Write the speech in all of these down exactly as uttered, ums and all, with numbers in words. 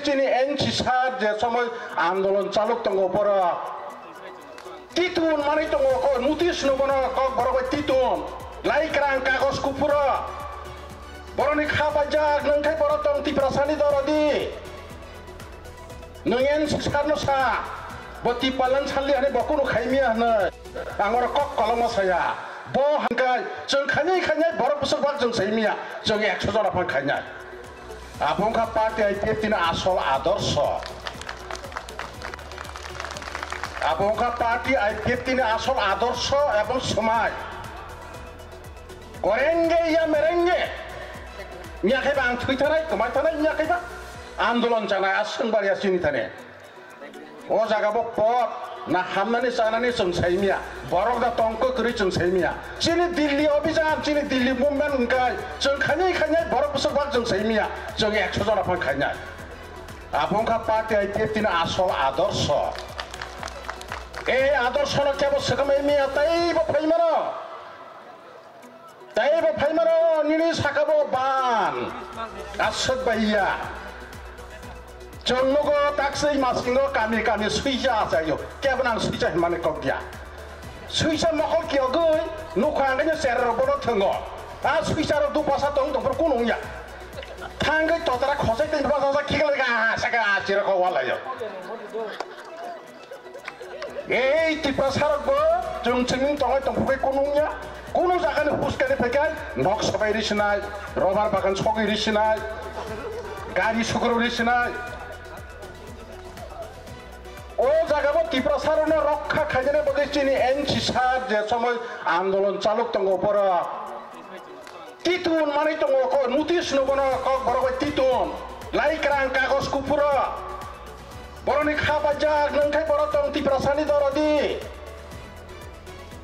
Chini N C sir je somoi andolon chaluk tongo, boro titun manoi tongo, notice no bono Kokborok bai titun, laikrang kagos kuphuro. Boroni kha paijak, nung khai boro tong Tiprasa ni doro di. Nung N C sir no sa, bo Tipalan saldi hani bo kunu khaimiya hwnwi. Ang oro kok kolokma saya. Bo hwnkhai chwng khainai khainai borok bwswk bak chwng saimiya, chwng ekso jona phang khainai. Abo wngkha party I P F T ni asol adorsho. Abo wngkha party I P F T ni asol adorsho ebong swmai. Korenge ya merenge. Miya khaiba ang thwi thanai, kwmai thanai, miya khaiba andolon chanai, aswng bari ya chini thani. O jaga bo pot, na hamnani chanani chwng saimiya, borok da tong kwkrwi chwng saimiya. Chini Delhi obhijan, chini Delhi movement hwnkhai, chwng khainai khainai borok bwswk bak chwng saimiya, chwng ekso jona phang khainai. Abo wngkha party I P F T ni asol adorsho. Ei adorsho no kebo swkamai miya tei bo phaimano. Tei bo phaimano nini saka bo ban. Aswk bai ya. Chwng nugo taksoi masingo kami kami suija achaio. Kebo nang suija hinmani kok ya. Suija mokol kiyogwi nukha angkhaino chera rok bono thwngo. A suija rok dupasa tong tong phuru kunu wngya. Thangwi totara khosai tei basa sa khiklai ka saka chera kok walaio. Ei Tiprasa rok bo chwng chwngni tongwi tongphuru kunu wngya. Kunu jaga ni huskani phaikhai nok sobai risinai, robar bagan sogwi risinai, gari sukru risinai. O jaga bo Tiprasa rokno rokha khainani bagwi chini N C sir je somoi andolon chaluk tongo boro. Titun manwi tongo, notice no bono Kokborok bai titun. Laikrang kagos kuphuro. Boroni kha paijak, nung khai boro tong Tiprasa ni doro di.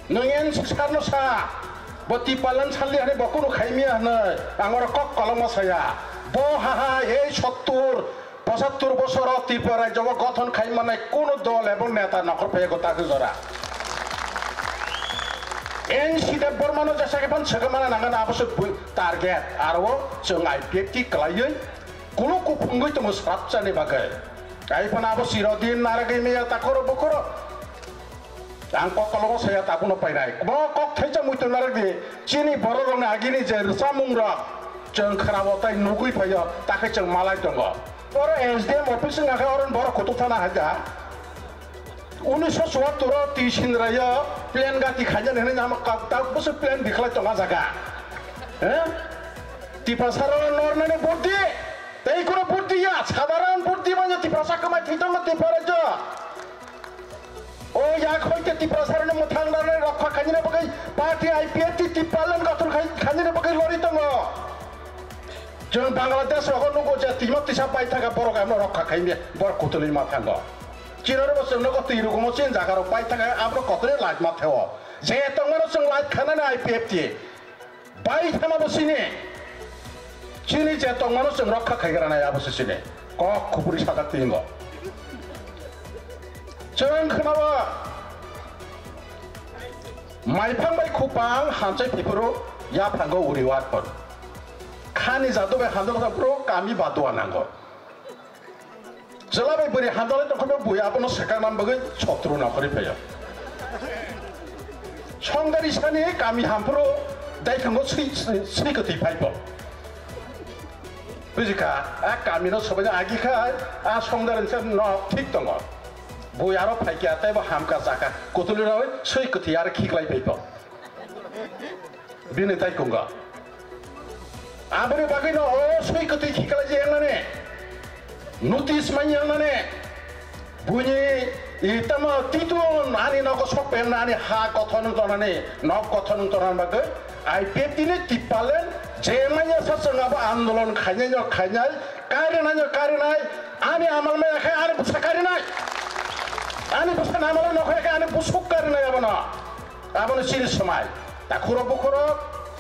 Nung N C sir no sa, bo Tipalan saldi hani bo kunu khaimiya hwnwi ang oro kok kolokma saya. Bo haha ei sottur, pochattur bosor o Tripura rajyo bo gothon khai manai kunu dol ebong neta nokhor phaiya gota khe jora. N C Debbarma no jesa khe phan swkang mana nangna abo se target. Aro chwng I P F T kwlaiwi kunu kuphungwi tongo srapchani bagwi. Ai phano abo Chirodin naragwi miya takhoro bukhoro. Ang kok kolokma saya tabuno painai. Bo kok thaisa muitu narwk di. Chini borok rokni agini je rwchapmung rok chwng khwnao tai nugwi phaio, takhe chwng malai tongo. Oro S D M office wngkha khe oro borok kutuk thana hai da. Unisho chuattor o T Sindra yo plan gati khainani hinwi nama kok tak bwswk plan bikhlai tongo jaga. Eh? Tiprasa rok nornani buddi. Tei kunu buddi ya, sadharon buddi manya Tiprasa kwmai thwi tongo Tripura rajyo. O yak hoite Tiprasa rokno mwthang rani rokha khainani bagwi party I P F T Tipalan gothon khai-, khainani bagwi lori tongo. Chwng Bangladesh rogo nugo je timo tisa pai thangkha borok ano rokha khaimya borok kutulwi ma thango. Chiraro bo chwng nogo twi rukumo chini jaga rok pai thangkha abono kotoi light ma theo. Je tongmano chwng light khanani I P F T. Bai thama bo chini, chini je tongmano chwng rokha khaigra nai abo se chini kok khupuri sajak twi hingo. Chwng khwnao, maiphang bai khupang hamchai phiphuru yaphango uri watpon. Khani jadu bai hamjak phuru kami badua nango. Chwla bai bwrwi hamjalai tongkha, bui abono swkang nam bagwi sotru nokhorwi phaio. Songdari sani kami hamphuru daithangbo swi, swi, swi kwthwi phaibo. Bujikha, a kami no sobaino agi kha, a songdari se nok thik tongo. Bui aro phaikha, teibo hamkha chakha, kutuli rawi swi kwthwi aro khiklai phaibo. Bini tai kungga. Aboni bagwi no o swi kwtwi khiklai je yangnani. Notice man yangnani. Buini i tamo titun ani nogo sok pemna ani ha kothon wng tongnani, nok kothon wng tongnani bagwi I P F T ni Tipalan je manya sa chwng abo andolon khainai no khainai, karinai no karinai, ani amal maya khe ani bwsa karinai. Ani bwsa namalai no khe ani busuk karinai abono. Abono chini swmai. Takhurok bukhurok,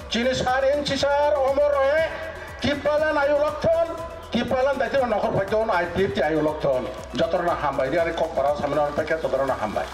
chini sir, N C sir, Omor Roy, Tipalan ayu lokthon, Tipalan daitino nokhor phaikthon, I P F T ayu lokthon. Jotorno hambai, ri ari kok bara samino paikha jotorno hambai.